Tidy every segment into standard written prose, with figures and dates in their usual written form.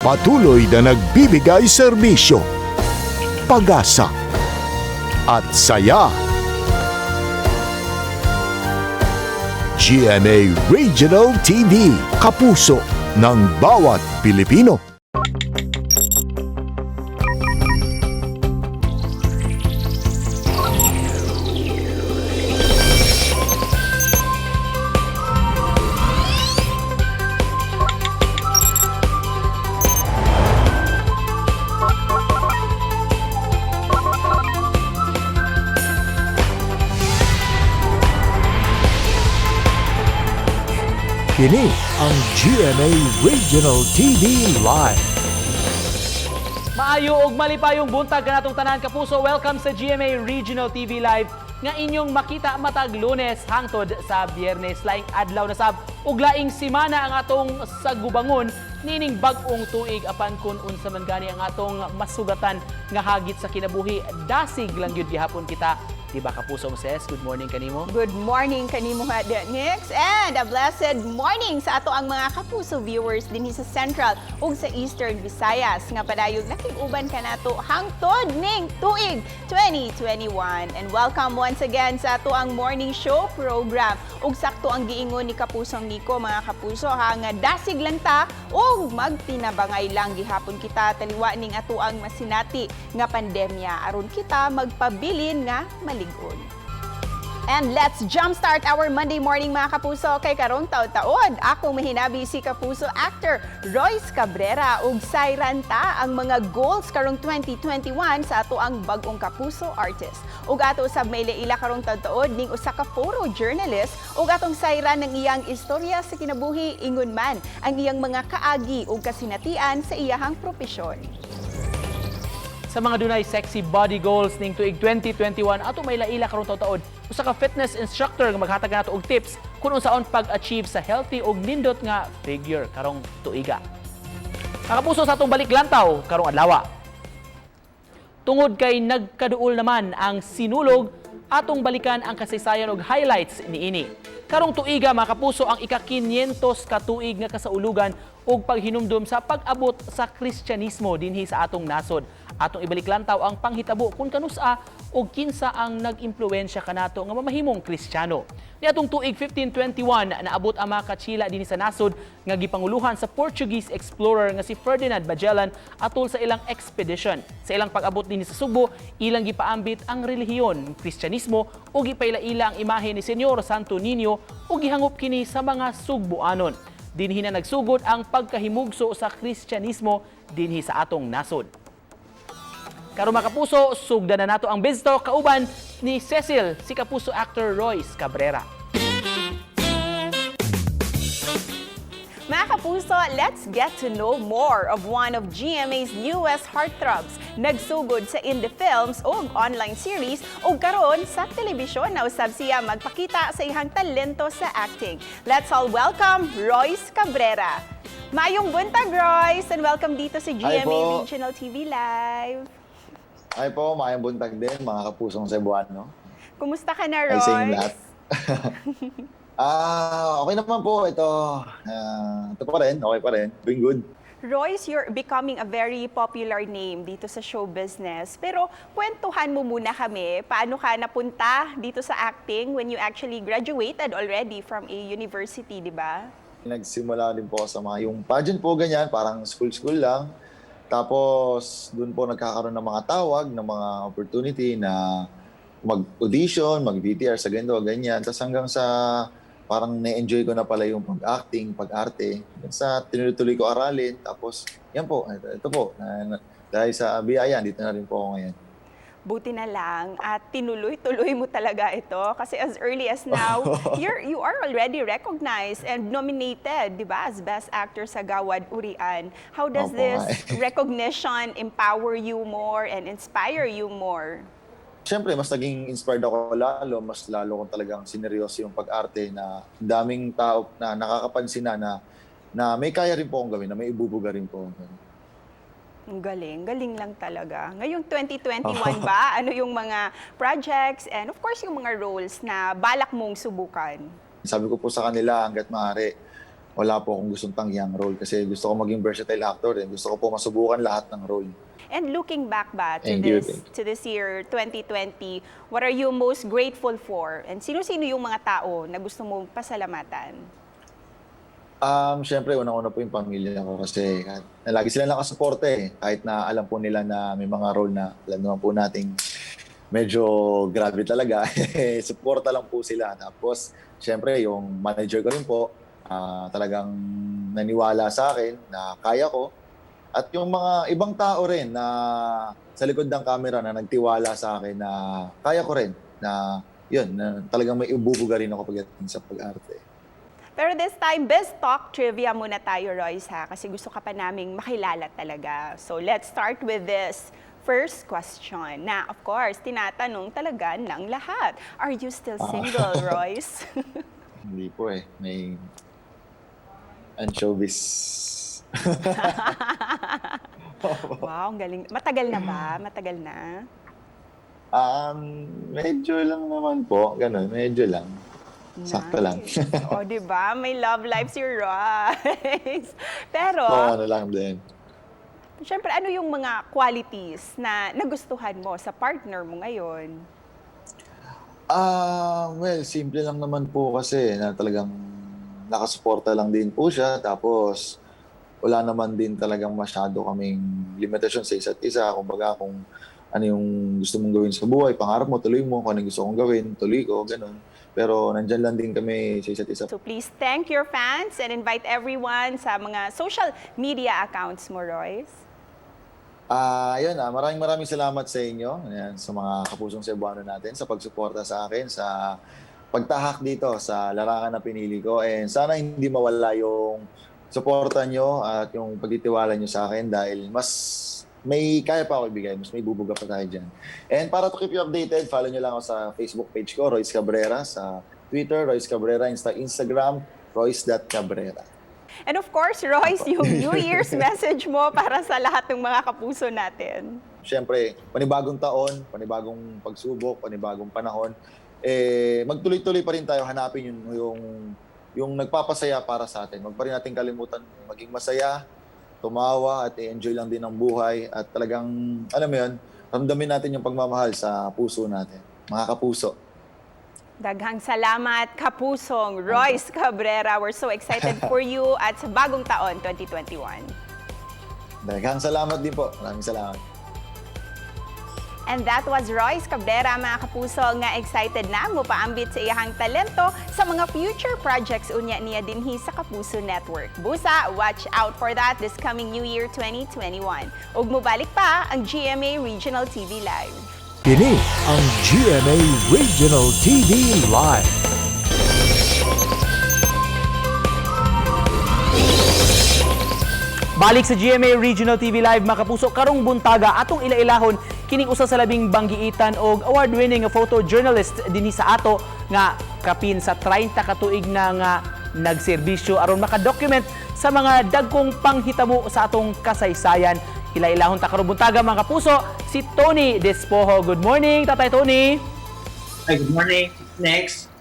Patuloy na nagbibigay serbisyo, pag-asa at saya. GMA Regional TV, kapuso ng bawat Pilipino. Kini ang GMA Regional TV Live. Maayo og malipayong buntag kanatong tanan, kapuso. Welcome sa GMA Regional TV Live nga inyong makita matag Lunes hangtod sa Biyernes. Laing adlaw na sab ug laing simana ang atong sagubangon nining bag-ong tuig, apan kun unsa man gani ang atong masugatan nga hagit sa kinabuhi, dasig lang gyud gihapon kita. Di ba, kapuso Moses? Good morning kanimo. Good morning kanimo ha, Nix, and a blessed morning sa ato ang mga kapuso viewers dinhi sa Central ug sa Eastern Visayas nga padayong nakig-uban kanato hangtod ning tuig 2021. And welcome once again sa ato ang morning show program. Ug sakto ang giingon ni Kapusong Nico, mga kapuso ha, nga dasig lang ta ug magtinabangay lang gihapon kita taliwa ning ato ang masinati nga pandemya aron kita magpabilin nga malig-on. And let's jumpstart our Monday morning, mga kapuso, kay karong taud-taod. Akong mahinabi si kapuso actor Royce Cabrera ug sayran ta ang mga goals karong 2021 sa ato ang bag-ong kapuso artist. Ug ato usab may ila karong taud-taod ning usa ka photojournalist ug atong sayran ng iyang istorya sa kinabuhi ingon man ang iyang mga kaagi ug kasinatian sa iyahang propesyon. Sa mga dunay sexy body goals ning tuig 2021, ato may laila karong taud-taod usa ka fitness instructor nga maghatag nato og tips kung unsaon pag-achieve sa healthy ug nindot nga figure karong tuiga. Mga kapuso, sa atong balik lantaw karong adlaw. Tungod kay nagkaduol naman ang Sinulog, atong balikan ang kasaysayan og highlights niini. Karong tuiga, mga kapuso, ang ika-500 ka tuig nga kasaulugan og paghinumdum sa pag-abot sa Kristyanismo dinhi sa atong nasod. Atong ibalik lantaw ang panghitabo kung kanusa og kinsa ang nag-impluwensya kanato nga mamahimong Kristiyano. Niadtong tuig 1521, naabot ang mga Katsila dinhi sa nasod nga gipanguluhan sa Portuguese explorer nga si Ferdinand Magellan atol sa ilang expedition. Sa ilang pag-abot dinhi sa Sugbo, ilang gipaambit ang relihiyon, Kristyanismo, ug gipaila-ila ang imahe ni Senyor Santo Niño ug gihangop kini sa mga Sugboanon. Dinhi na nagsugod ang pagkahimugso sa Kristyanismo dinhi sa atong nasod. Karon, mga kapuso, sugdan na nato ang Biz Talk kauban ni Cecil, si kapuso actor Royce Cabrera. Mga kapuso, let's get to know more of one of GMA's newest heartthrobs. Nagsugod sa indie films o online series o karon sa telebisyon na usab siya magpakita sa iyang talento sa acting. Let's all welcome Royce Cabrera. Maayong buntag, Royce, and welcome dito sa Hi GMA po. Regional TV Live. Ay po, maayong buntag din, mga kapusong Cebuano. Kumusta ka na, Ay Royce? sa inyong lahat. Okay naman po ito. Ito pa rin, okay pa rin. Doing good. Royce, you're becoming a very popular name dito sa show business. Pero kwentuhan mo muna kami, paano ka napunta dito sa acting when you actually graduated already from a university, di ba? Nagsimula din po sa mga yung pageant po ganyan, parang school-school lang. Tapos doon po nagkakaroon ng mga tawag, ng mga opportunity na mag-audition, mag-VTR sa ganito, ganyan. Tapos hanggang sa parang na-enjoy ko na pala yung pag-acting, pag-arte. Hanggang sa tinuloy-tuloy ko aralin. Tapos, yan po, ito po. Dahil sa biyaya, dito na rin po ako ngayon. Buti na lang at tinuloy-tuloy mo talaga ito kasi as early as now, you are already recognized and nominated, di ba, as Best Actor sa Gawad Urian. How does Opo this nga eh. recognition empower you more and inspire you more? Siyempre, mas naging inspired ako lalo, mas lalo kong talagang sineryoso yung pag-arte na daming tao na nakakapansin na, na na may kaya rin po akong gawin, na may ibubuga rin po akong gawin. Ang galing, galing lang talaga. Ngayong 2021 ba, ano yung mga projects and of course yung mga roles na balak mong subukan? Sabi ko po sa kanila hangga't maaari, Wala po akong gustong tanggihang role kasi gusto ko maging versatile actor eh. Gusto ko po masubukan lahat ng role. And looking back ba to Thank you, this thank you. to this year 2020, what are you most grateful for? And sino-sino yung mga tao na gusto mong pasalamatan? Siyempre, unang-una po yung pamilya ko kasi lagi sila nakasuporte eh. Kahit na alam po nila na may mga role na alam naman po nating medyo grabe talaga. Eh, suporta lang po sila. Tapos, siyempre, yung manager ko rin po, talagang naniwala sa akin na kaya ko. At yung mga ibang tao rin na sa likod ng camera na nagtiwala sa akin na kaya ko rin, na yun, na talagang may ibubuga rin ako pagdating sa pag-arte. Pero this time, Biz Talk Trivia muna tayo, Royce, ha? Kasi gusto ka pa naming makilala talaga. So let's start with this first question na, of course, tinatanong talaga ng lahat. Are you still single, Royce? Hindi po eh. May anchovies. Wow, ang galing. Matagal na ba? Matagal na? Medyo lang naman po. Ganun, medyo lang. Sakto lang. Nice. O, di ba? May love life si Royce. Pero, Oo, ano lang din. syempre, ano yung mga qualities na nagustuhan mo sa partner mo ngayon? Well, simple lang naman po kasi na talagang nakasuporta lang din po siya. Tapos, wala naman din talagang masyado kaming limitasyon sa isa't isa. Kumbaga, kung ano yung gusto mong gawin sa buhay, pangarap mo, tuloy mo. Kung ano yung gusto kong gawin, tuloy ko, ganun. Pero nandyan lang din kami sa isa't isa. So please thank your fans and invite everyone sa mga social media accounts mo, Royce. Ayun, maraming maraming salamat sa inyo, ayan, sa mga kapusong Cebuano natin, sa pagsuporta sa akin, sa pagtahak dito sa larangan na pinili ko. And sana hindi mawala yung suporta nyo at yung pagtitiwala nyo sa akin dahil mas may kaya pa ako ibigay, mas may bubuga pa tayo dyan. And para to keep you updated, follow nyo lang ako sa Facebook page ko, Royce Cabrera, sa Twitter, Royce Cabrera, Instagram, royce.cabrera. And of course, Royce, yung New Year's message mo para sa lahat ng mga kapuso natin. Siyempre, panibagong taon, panibagong pagsubok, panibagong panahon, eh, magtuloy-tuloy pa rin tayo hanapin yung nagpapasaya para sa atin. Huwag pa rin natin kalimutan maging masaya, tumawa at i-enjoy lang din ang buhay at talagang, alam mo yun, ramdamin natin yung pagmamahal sa puso natin. Mga kapuso. Daghang salamat, kapusong Royce Cabrera. We're so excited for you at sa bagong taon, 2021. Daghang salamat din po. Maraming salamat. And that was Royce Cabrera, mga kapuso, nga excited na mo paambit sa iyahang talento sa mga future projects unya niya dinhi sa Kapuso Network. Busa, watch out for that this coming New Year 2021. Ug mobalik pa ang GMA Regional TV Live. Kini ang GMA Regional TV Live. Balik sa GMA Regional TV Live, mga kapuso, karong buntaga atong ilailahon kining usa sa labing banggiitan og award-winning nga photojournalist dinhi sa ato nga kapin sa 30 ka tuig na nga nagserbisyo aron makadocument sa mga dagkong panghitabo sa atong kasaysayan. Ilailahon ta karong buntaga, mga kapuso, si Tony Despojo. Good morning, Tatay Tony. Hi, good morning. Next.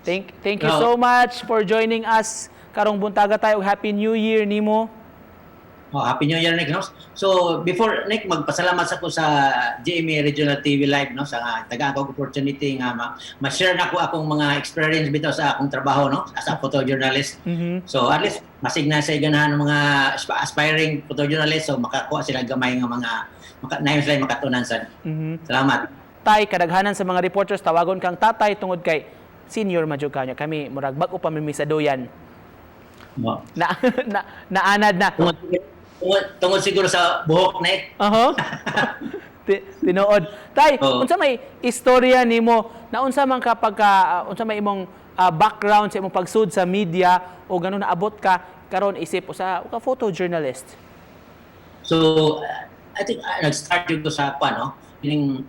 Thank you Hello. so much for joining us karong buntaga tayo. Happy New Year nimo. Oh, Happy New Year, Nick. No? So, before, Nick, magpasalamat sa ko sa GMA Regional TV Live, no, sa tagaan ko opportunity nga ma-share na ko akong mga experience bitaw sa akong trabaho, no, as a photojournalist. So, at least masigna sa ganahan ng mga aspiring photojournalist, so makakuha sila gamay nga mga nayon sila makatunan sa. Salamat. Tay, kadaghanan sa mga reporters tawagon kang tatay tungod kay senior man jud kanyo. Kami murag bag-o pa mi sa duyan. Oh. Na, na naanad na. Tungod siguro sa buhok, Nick. Aha. Tinuod. Tay, Oo. unsa may istorya nimo na unsa man kapag ka, unsa may imong background sa imong pagsud sa media o ganun naabot ka karon isip usa ka photojournalist? So, I think nag-start jud ko sa kwan, no? Kining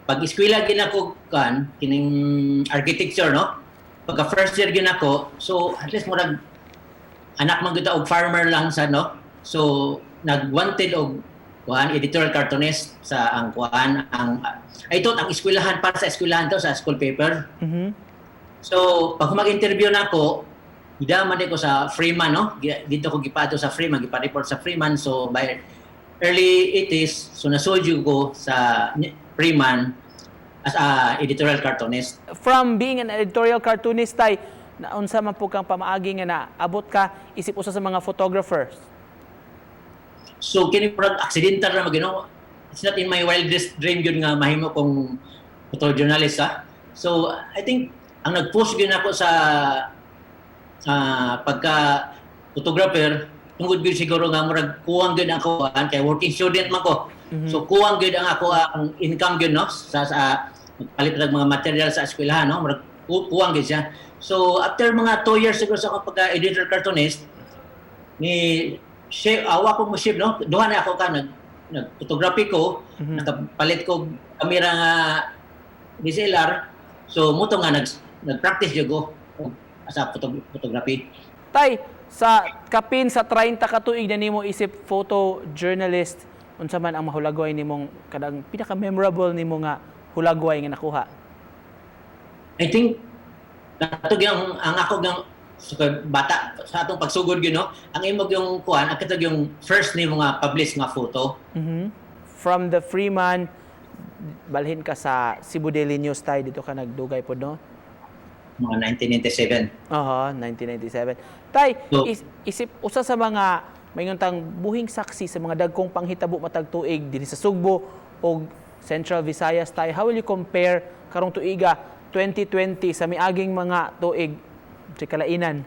pag-eskwela gid ako kan, kining architecture, no? Pagka first year gid ako, so at least murag anak man gyud ta og farmer lang sa, no. So, nag-wanted og kuan editorial cartoonist sa ang kuan ang ay ito ang eskwelahan, para sa eskwelahan to, sa school paper. So, pag mag-interview na ako, Gida man ko sa Freeman, no? Dito ko gipato sa Freeman, gipa-report sa Freeman. So by early 80s, so nasulod ko sa Freeman as a editorial cartoonist. From being an editorial cartoonist, tay, naunsa man po kang pamaagi nga naabot ka isip usa sa mga photographers? So kini murag accidental ra magino. It's not in my wildest dream gyud nga mahimo kong photojournalist, ha. So I think ang nag-push gyud ako sa pagka photographer tungod gyud siguro nga murag kuwang gyud ang kuan kay working student man ko. So kuwang gyud ang ako ang income gyud, no, sa magpalit og mga material sa eskwelahan, no, murag kuwang gyud siya. So after mga 2 years siguro sa akong pagka editor cartoonist ni shift awa ko mo shift, no, duha na ako ka nag nag photography ko, nakapalit ko kamera nga DSLR, so muto nga nag nag-practice jud ko sa photography. Tay, sa kapin sa 30 ka tuig na nimo isip photojournalist, unsa man ang mahulagway nimong kanang pinaka-memorable nimo nga hulagway nga nakuha? I think kato yung ang ako yung sa bata sa atong pagsugod gyud, no, ang imo yung kuan ang kato yung first nimo nga publish nga photo. From the Freeman, balhin ka sa Cebu Daily News, tay, dito ka nagdugay pod, no? Mga 1997. Aha, 1997. Tay, isip usa sa mga maingon tang buhing saksi sa mga dagkong panghitabo matag tuig dinhi sa Sugbo og Central Visayas, tay, how will you compare karong tuiga 2020 sa miaging mga tuig sa kalainan?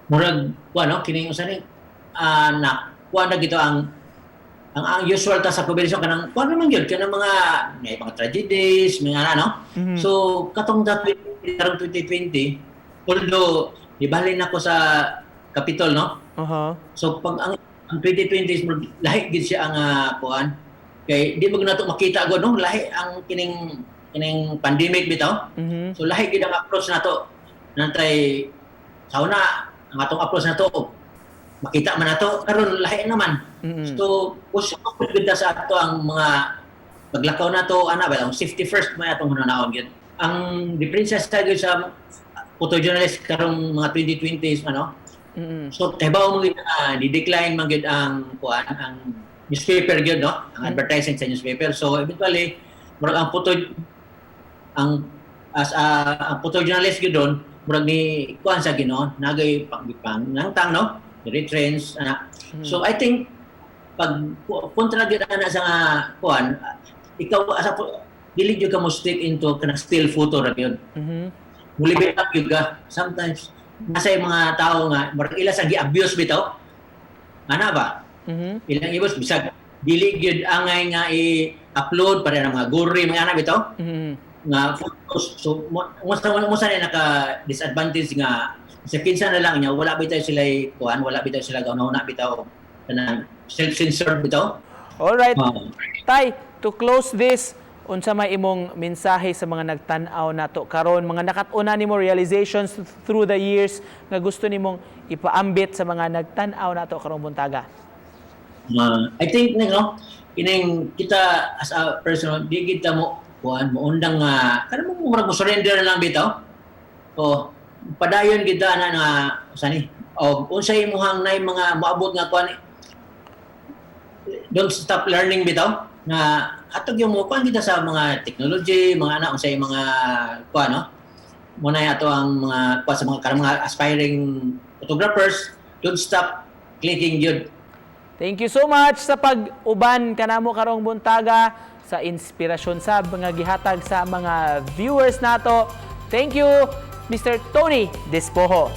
Murag kuan, no, kini usa ni na kuan na gito ang usual ta sa publication kanang kuan naman gyud kanang mga may mga tragedies, mga ano. So katong karong 2020, although gibalhin ako sa Capitol, no, so pag ang 2020 is murag lahi gid siya ang kuan kay di mo nato makita gud, no, lahi ang kining kining pandemic bitaw. So lahi gid ang approach nato nantay sa una, ang atong approach nato makita man nato, karon lahi naman. So usab gid ta sa ato ang mga paglakaw nato ana ba, ang safety first may atong hunahon gyud. Ang diferensya sa gyud sa photojournalist karong mga 2020s, ano, so kay bawo mo gyud di-decline man gyud ang kuan ang newspaper gyud, no, ang advertising sa newspaper. So eventually murag ang photo ang as a ang photojournalist gyud doon murag ni kuan sa Ginoo nagay pang pang nangtang, no, retrench ana. So I think pag kontra gyud ana sa nga kuan, ikaw asa dili gyud ka mo stick into kanang still photo ra gyud. Mulibit up gyud ka. Sometimes nasa yung mga tao nga murag ila sa gi-abuse bitaw ana ba, ilang ibos bisag dili gyud angay nga i-upload para ng mga gory mga ana bitaw nga photos. So mo sa naka disadvantage nga sa kinsa na lang niya wala bitaw sila kuan, wala bitaw sila gauna bitaw kanang self-censor bitaw. Alright. Tay, to close this, unsa may imong mensahe sa mga nagtan-aw nato karon, mga nakat-unan nimo realizations through the years nga gusto nimong ipaambit sa mga nagtan-aw nato karong buntaga? I think, no, kining kita as a person, di kita mo kuan mo undang nga kanang mo murag mo surrender na lang bitaw. O padayon kita na nga sani o unsay imong nay mga moabot nga kuan, don't stop learning bitaw nga atog yung mo kuan kita sa mga technology, mga anak unsay mga kuan, no, mo na ato ang mga kuan sa mga kanang mga aspiring photographers, don't stop clicking gyud. Thank you so much sa pag-uban kanamo karong buntaga sa inspirasyon sa mga gihatag sa mga viewers nato. Thank you, Mr. Tony Despojo.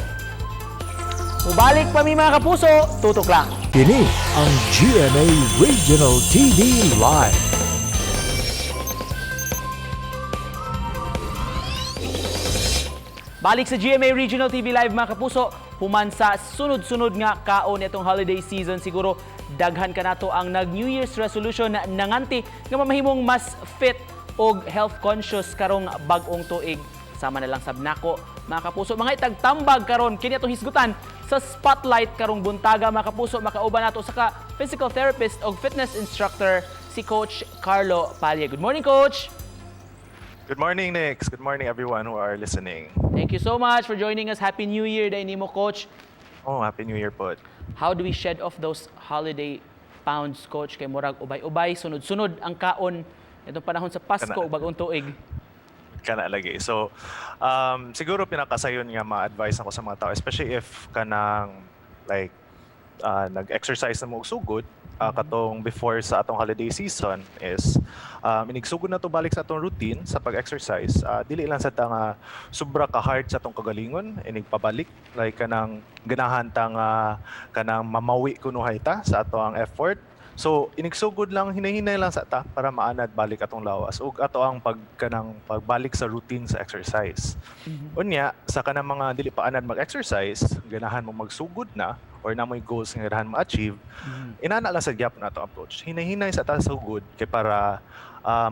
Mubalik pa mi, mga kapuso, tutok lang. Kini ang GMA Regional TV Live. Balik sa GMA Regional TV Live, mga kapuso, human sa sunod-sunod nga kaon itong holiday season, siguro daghan kanato ang nag New Year's resolution na nanganti nga mamahimong mas fit og health conscious karong bag-ong tuig. Sama na lang sab nako, mga kapuso. Mga itagtambag karon kini atong hisgutan sa spotlight karong buntaga, mga kapuso. Makauban nato sa ka physical therapist og fitness instructor, si Coach Carlo Palye. Good morning, Coach. Good morning, Nix. Good morning, everyone who are listening. Thank Thank you so much for joining us. Happy New Year diay nimo, Coach. Oh, Happy New Year po. How do we shed off those holiday pounds, Coach? Kay murag ubay-ubay, sunod-sunod ang kaon itong panahon sa Pasko Kana. ug bagong tuig. Kana lagi. So, siguro pinakasayon nga ma-advise ako sa mga tao, especially if kanang like nag-exercise na mo og sugod katong before sa atong holiday season is inigsugod na to balik sa atong routine sa pag-exercise, dili lang sa ta nga sobra ka hard sa atong kagalingon inig pabalik, like kanang ganahan ta nga kanang mamawi kunuhay ta sa ato ang effort. So inigsugod lang, hinay-hinay lang sa ta para maanad balik atong lawas ug ato ang pag kanang pagbalik sa routine sa exercise. Unya sa kanang mga dili pa anad mag-exercise, ganahan mo magsugod na or na moy goals nga ganahan ma-achieve, inana lang sa gyapon ato approach. Hinay-hinay sa ta sugod kay para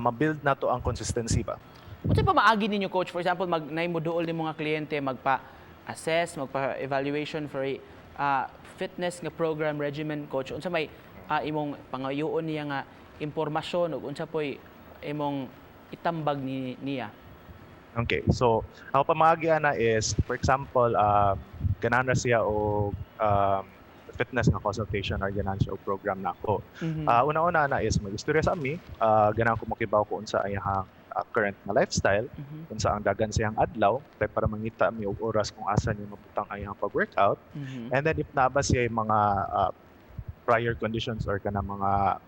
ma-build nato ang consistency ba. Unsa pa maagi ninyo, Coach? For example, mag nay mo duol ni mga kliyente magpa-assess, magpa-evaluation for a fitness nga program regimen, Coach. Unsa may imong pangayoon niya nga impormasyon ug unsa poy imong itambag ni niya? Okay, so ako pamaagi ana is, for example, ganahan ra siya og fitness nga consultation or ganahan siya og program nako. Una-una na is mag-istorya sa ami, ganahan ko makibaw ko unsa iyang current na lifestyle, unsa ang dagan sa iyang adlaw kay para mangita mi og oras kung asa niya mabutang ang iyang pag-workout. And then if naa ba siya mga prior conditions or kana mga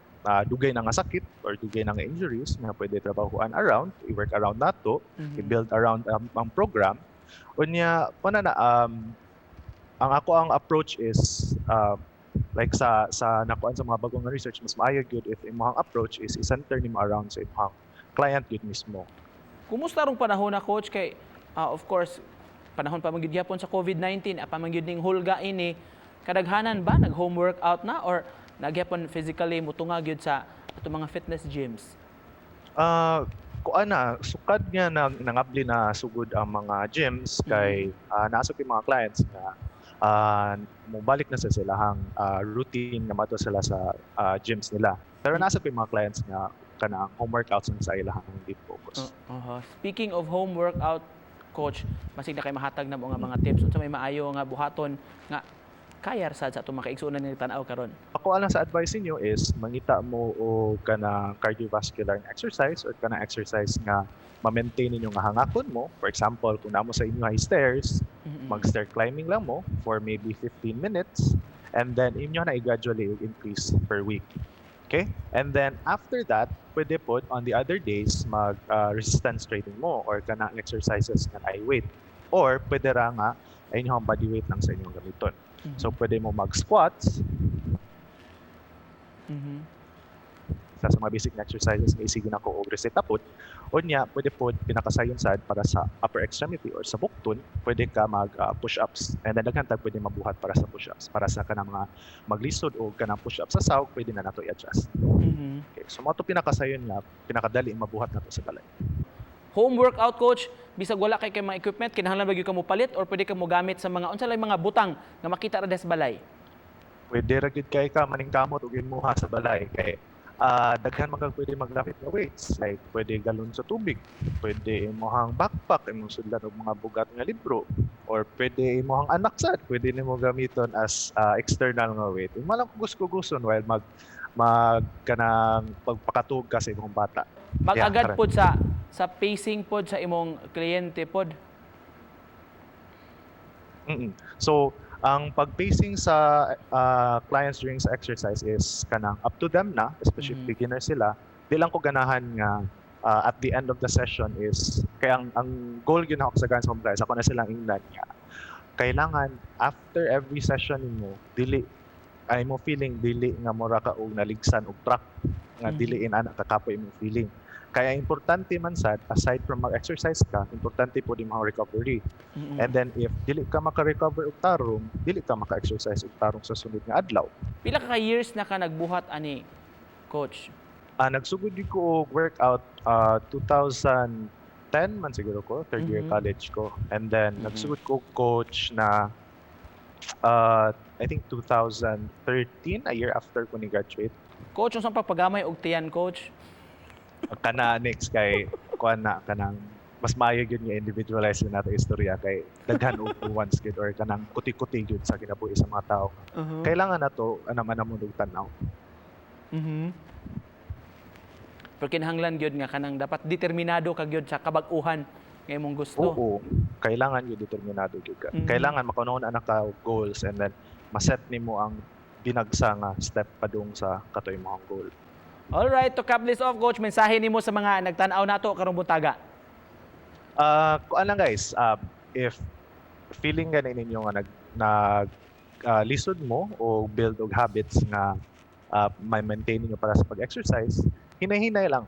dugay na nga sakit or dugay na nga injuries nga pwede trabahuan around, i-work around nato, i-build around ang program. Unya, kuna na ang ako ang approach is like sa nakuan sa mga bagong nga research, mas maayo gyud if imong approach is i-center nimo around sa imong client gyud mismo. Kumusta rong panahon na, Coach, kay of course panahon pa man gyud gyapon sa COVID-19, apa man gyud ning hulga ini, kadaghanan ba nag home workout na or nagyapon physically mutunga gyud sa atong mga fitness gyms? Kuan na, sukad nga nangabli na sugod ang mga gyms kay naa sa mga clients nga mobalik na sa silahang routine nga mato sila sa gyms nila. Pero naa sa mga clients nga kanang home workouts ang sa ilahang deep focus. Speaking of home workout, Coach, masig na kay mahatag na mo nga mga tips unsa may maayo nga buhaton nga kaya sad sa atong mga kaigsuonan nga tan-aw karon. Ako lang sa advice ninyo is mangita mo og kanang cardiovascular nga exercise or kanang exercise nga ma-maintain ninyo nga hangakon mo. For example, kung naa mo sa inyo ay stairs, mag-stair climbing lang mo for maybe 15 minutes and then inyo na i-gradually increase per week. Okay? And then after that, pwede po on the other days mag resistance training mo or kanang exercises nga ay weight. Or pwede ra nga ay inyong body weight lang sa inyong gamiton. So pwede mo mag-squats, isa sa mga basic na exercises nga isige nako og reseta pod. Unya, pwede pod pinakasayon sad para sa upper extremity or sa bukton, pwede ka mag push-ups. And then daghan tag pwede mabuhat para sa push-ups. Para sa kanang mga maglisod o kanang push-ups sa sawg, pwede na nato i-adjust. Okay, so mao to pinakasayon nga pinakadali mabuhat nato sa balay. Home workout, Coach, bisag wala kay mga equipment, kinahanglan ba gyud ka mo palit or pwede ka mo gamit sa mga unsa lang mga butang nga makita ra sa balay? Pwede ra gyud kay ka maningkamot og imuha sa balay kay daghan man kag pwede maggamit nga weights, like pwede galon sa tubig, pwede imong backpack imong sudlan og mga bugat nga libro, or pwede imong anak sad, pwede nimo gamiton as external nga weight. Imo lang kugus-kuguson while mag mag kanang pagpakatug ka sa imong bata. Mag-agad Yeah, pod sa pacing pod sa imong kliyente pod. So, ang pag-pacing sa clients during sa exercise is kanang up to them na, especially if beginner sila. Di lang ko ganahan nga at the end of the session is kaya ang goal gyud nako sa sa mga clients, ako na silang ingnan nga kailangan after every session nimo dili ay mo feeling dili nga mura ka og naligsan og truck nga dili in ana kakapoy imong feeling. Kaya importante man sad, aside from mag-exercise ka, importante po din mga recovery. And then if dili ka maka-recover og tarong, dili ka maka-exercise og tarong sa sunod nga adlaw. Pila ka years na ka nagbuhat ani, Coach? Nagsugod gyud ko og workout 2010 man siguro ko, third year college ko. And then nagsugod ko og coach na I think 2013, a year after ko ni graduate. Coach, unsa pagpagamay og tiyan, Coach? Kana next kay kuan na kanang Mas maayo gyud nga individualize yun nato istorya kay daghan og nuance gyud or kanang kuti-kuti gyud sa kinabuhi sa mga tao. Kailangan nato anam-anam og tan-aw. Pero kinahanglan gyud nga kanang dapat determinado ka gyud sa kabag-uhan nga imong gusto. Oo, kailangan gyud determinado gyud ka. Kailangan makaunahon ana ka og goals and then maset nimo ang dinagsa nga step padung sa kato imong goal. Alright, to cap this off, Coach, mensahe nimo sa mga nagtan-aw nato karong buntaga. Kuan lang guys, if feeling gani ninyo nga nag nag lisod mo o build og habits nga may maintain ninyo para sa pag-exercise, hinay-hinay lang.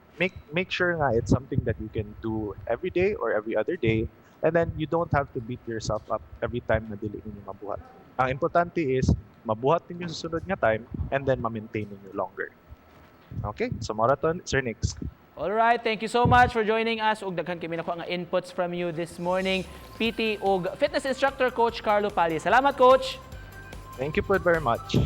Make sure nga it's something that you can do every day or every other day, and then you don't have to beat yourself up every time na dili ninyo mabuhat. Ang importante is mabuhat ninyo sa sunod nga time and then ma-maintain ninyo longer. Okay? So marathon, Sir Nix. Alright, thank you so much for joining us ug daghan kami nakuha nga inputs from you this morning. PT ug fitness instructor, Coach Carlo Palia. Salamat, Coach. Thank you po very much.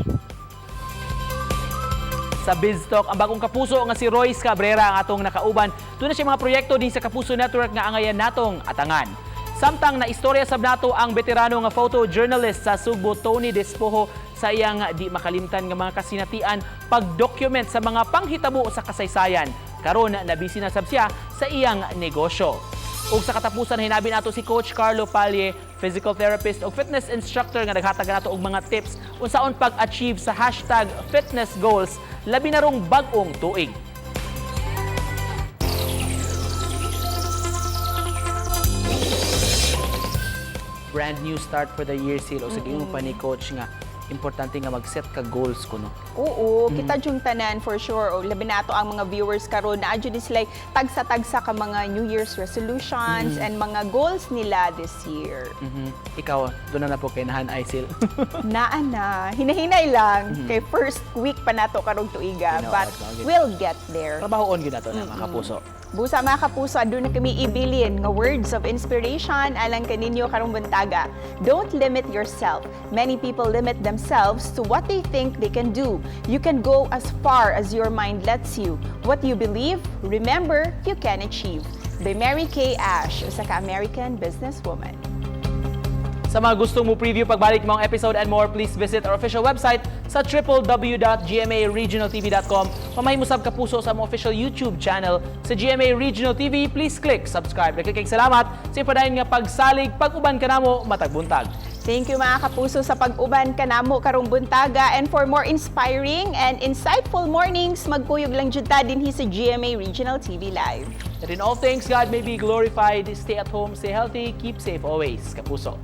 Sa Biz Talk, ang bagong kapuso nga si Royce Cabrera ang atong nakauban. Doon na siya mga proyekto din sa Kapuso Network nga angayan natong atangan. Samtang na istorya sab nato ang veterano nga photojournalist sa Sugbo, Tony Despojo, sa iyang di makalimtan nga mga kasinatian pag-document sa mga panghitabo sa kasaysayan. Karon nabisi na sab siya sa iyang negosyo. Ug sa katapusan, hinabi nato si Coach Carlo Palie, physical therapist ug fitness instructor nga naghatag nato og mga tips unsaon pag-achieve sa #fitnessgoals labi na rong bag-ong tuig. Brand new start for the year, Sil. O sa giingon pa ni Coach nga importante nga mag-set ka goals kuno. Oo, kita yung tanan for sure. O labi nato ang mga viewers karon na adyo sila tagsa-tagsa ka mga New Year's resolutions and mga goals nila this year. Ikaw, doon na na po kay nahan ay, Sil. Naa na, hinahinay lang kay first week pa nato karong tuiga, Tinuod, but bagay. we'll get there. Trabahoon gyud nato na, mga kapuso. Busa, mga kapuso, aduna kami ibilin nga words of inspiration alang kaninyo karong buntaga. Don't limit yourself. Many people limit themselves to what they think they can do. You can go as far as your mind lets you. What you believe, remember, you can achieve. By Mary Kay Ash, usa ka American businesswoman. Sa mga gustong mo preview pagbalik mong episode and more, please visit our official website sa www.gmaregionaltv.com. Mamahimo sab, kapuso, sa among official YouTube channel sa GMA Regional TV. Please click subscribe. Daghang salamat sa ipadayon nga pagsalig pag-uban kanamo matag buntag. Thank you, mga kapuso, sa pag-uban kanamo karong buntaga, and for more inspiring and insightful mornings, magkuyog lang jud ta dinhi sa GMA Regional TV Live. That in all things God may be glorified. Stay at home, stay healthy, keep safe always. Kapuso.